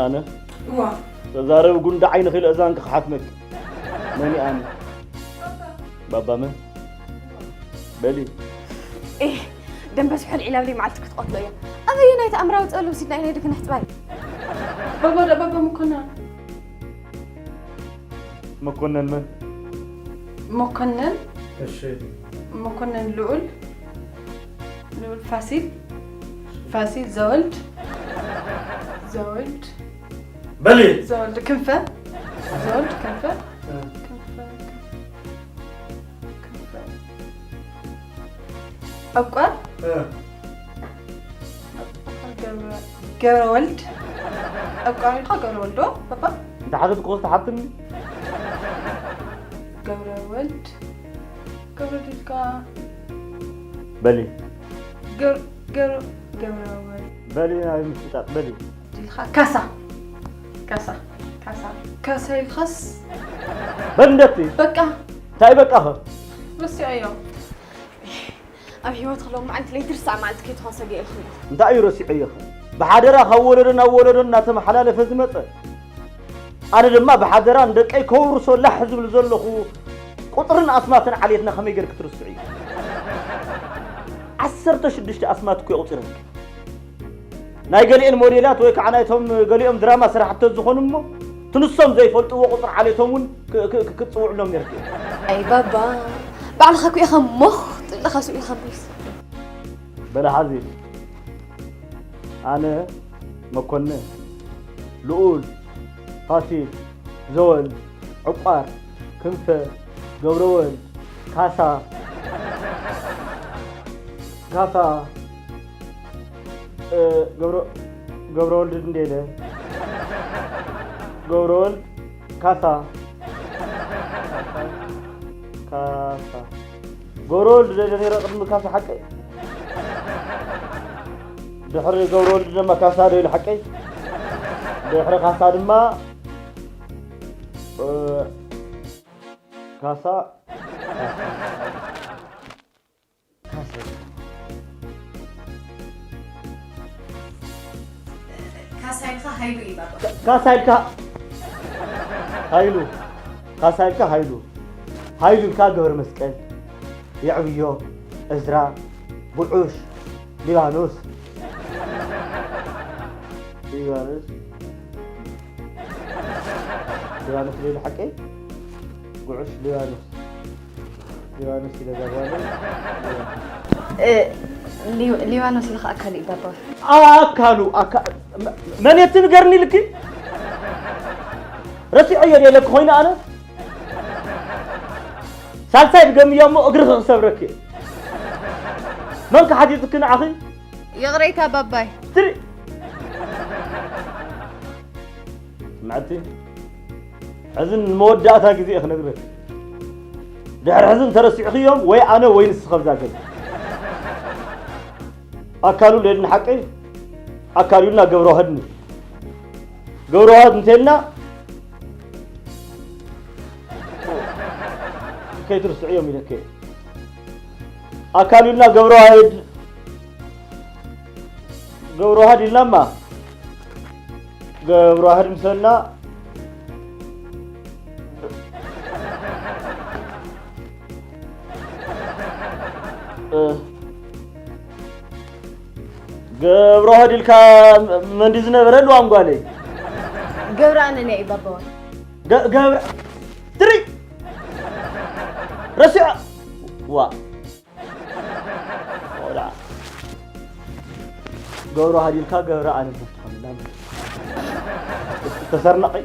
ኣነ እዋ። ተዛረብ ጉንዲ ዓይንኺ ለእዛንኪ ክሓትመኪ። መን እዩ ኣነ? ባባ መን? በሊ። ኤህ፣ ደንበ ዝሑል ዒላብሊ መዓልቲ ክትቐትሎ እያ። ኣበየናይ ተኣምራዊ ጸበል ወሲድና ኢና ኢድኪ ንሕጽባይ? ባባ፣ ዳ ባባ መኮነን። መኮነን መን? መኮነን። እሺ። መኮነን ልዑል። ልዑል ፋሲል። ፋሲል ዘወልድ። ዘወልድ። በሊ። ዘወልድ ክንፈ። ዘወልድ ክንፈ። እ። ክንፈ። ክንፈ። ዕቋር። እ። ገብረ-፣ ገብረ ወልድ። ዕቋር ኢልካ ገብረ ወልዶ፣ ባባ? እንተ ሓተትኩ ክስተ ሓትኒ። ገብረ ወልድ። ገብረ ወልድ ኢልካ። በሊ። ገር-፣ ገር-፣ ገብረ ወልድ። በሊ፣ ናይ ምፍጣጥ፣ በሊ። ኢልካ ካሳ። ካሳ። ካሳ። ካሳ ኢልካስ? በል እንደቲ። በቃ። እንታይ በቃ ኸ? ረሲዐዮ። ኣብ ህይወት ክሎም መዓልቲ ለይትርሳዕ መዓልቲ ከይትኾን ሰጊኤልኩም። እንታይ እዩ ረሲዐዮ ኸ? ብሓደራ ካብ ወለዶ ናብ ወለዶ እናተመሓላለፈ ዝመጸ። ኣነ ድማ ብሓደራ ንደቀይ ከውርሶ ላሕ ዝብል ዘለኹ ቁጽርን ኣስማትን ዓሌትና ከመይ ጌርክ ትርስዑ እዩ? ዓሰርተ ሽዱሽተ ኣስማት እኮ የቑጺረልኪ። ናይ ገሊኤን ሞዴላት ወይ ከዓ ናይቶም ገሊኦም ድራማ ስራሕቲ ዝኾኑ እሞ፣ እቲ ንሶም ዘይፈልጥዎ ቁጽሪ ዓሌቶም እውን ክ-፣ ክ-፣ ክ-፣ ክትጽውዕሎም ነርኪ። ኣይ ባባ፣ ባዕልኻ እኮ ኢኻ ሞኽ ትብለኻ ስኡ ኢኻ ሞይስ። በለ ሓዚ፣ ኣነ መኮንን፣ ልኡል፣ ፋሲል፣ ዘወል፣ ዕቋር፣ ክንፈ፣ ገብረወልድ፣ ካሳ፣ ካሳ፣ እ፣ ገብረ-፣ ገብረወልድ እንዴለ፣ ገብረወልድ፣ ካሳ፣ ካሳ፣ ገብረወልድ ደለ ነይረ ቅድሚ ካሳ ሓቀይ? ድሕሪ ገብረወልድ ድማ ካሳ ዶ ኢሉ ሓቀይ? ድሕሪ ካሳ ድማ፣ እ፣ ካሳ፣ ካሳ። ካሳ ኢልካ ሃይሉ እዩ ባባ። ካሳ ኢልካ ሃይሉ። ካሳ ኢልካ ሃይሉ። ሃይሉ ኢልካ ገብረ መስቀል፣ የዕብዮ፣ እዝራ፣ ጉዑሽ፣ ሊባኖስ። ሊባኖስ። ሊባኖስ ዶ ኢሉ ሓቀይ? ጉዑሽ ሊባኖስ። ሊባኖስ ኢለ ዛጓለ። እ፣ ሊ-፣ ሊባኖስ ኢልኻ ኣካሉ እዩ ባባ። ኣካሉ፣ ኣካ-፣ መ-፣ መን የቲ ንገርኒ ኢልኪ? ረሲዐዮ ድየ ኢለኪ ኮይነ ኣነ? ሳልሳይ ድገምዮ እሞ እግርኺ ክሰብረኪ። መን ከሓቲትኪ ንዓኺ? ይቕሬታ ባባይ። ትሪ-፣ ስምዐቲ፣ ሕዚ ንመወዳእታ ግዜ እየ ክነግረኪ። ድሕሪ ሕዚ እንተረሲዕኽዮም ወይ ኣነ ወይ ንስኺ ኣብዛ ገዛ። ኣካሉ ሌድን ሓቀይ፣ ኣካሉ ኢልና ገብረ ዋህድኒ። ገብረ ዋህድ እንተልና ከይትርስዕዮም ኢለኪ። ኣካሉ ኢልና ገብረ ዋህድ፣ ገብረ ዋህድ ኢልናማ። ገብረ ዋህድ ምሰልና። እ፣ ገብረ ዋህድ ኢልካ መንዲ ዝነበረ ልዋም ጓለይ። ገብረ ኣነንያ እዩ ባባዋይ። ገ-፣ ገብረ፣ ትሪ-፣ ረሲዖ። ዋ። ቆልዓ። ገብረ ዋህድ ኢልካ ገብረ ኣነንያ ትኾንላ። ተሰርነቐይ።